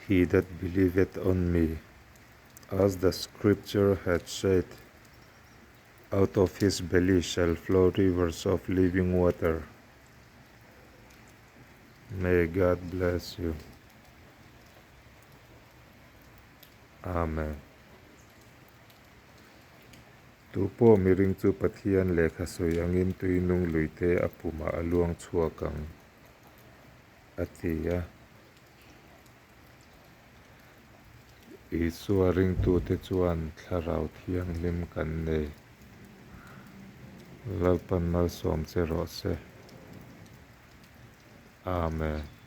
He that believeth on me, as the scripture hath said, out of his belly shall flow rivers of living water. May God bless you. Amen. Tu pawh miring chu Pathian lehkha sawi angin tui nung luite a pumah a luang chhuak ang, a ti a. Isua ringtute chuan Thlarau Thianghlim kan nei. Lalpan malsawm che rawh se. Amen.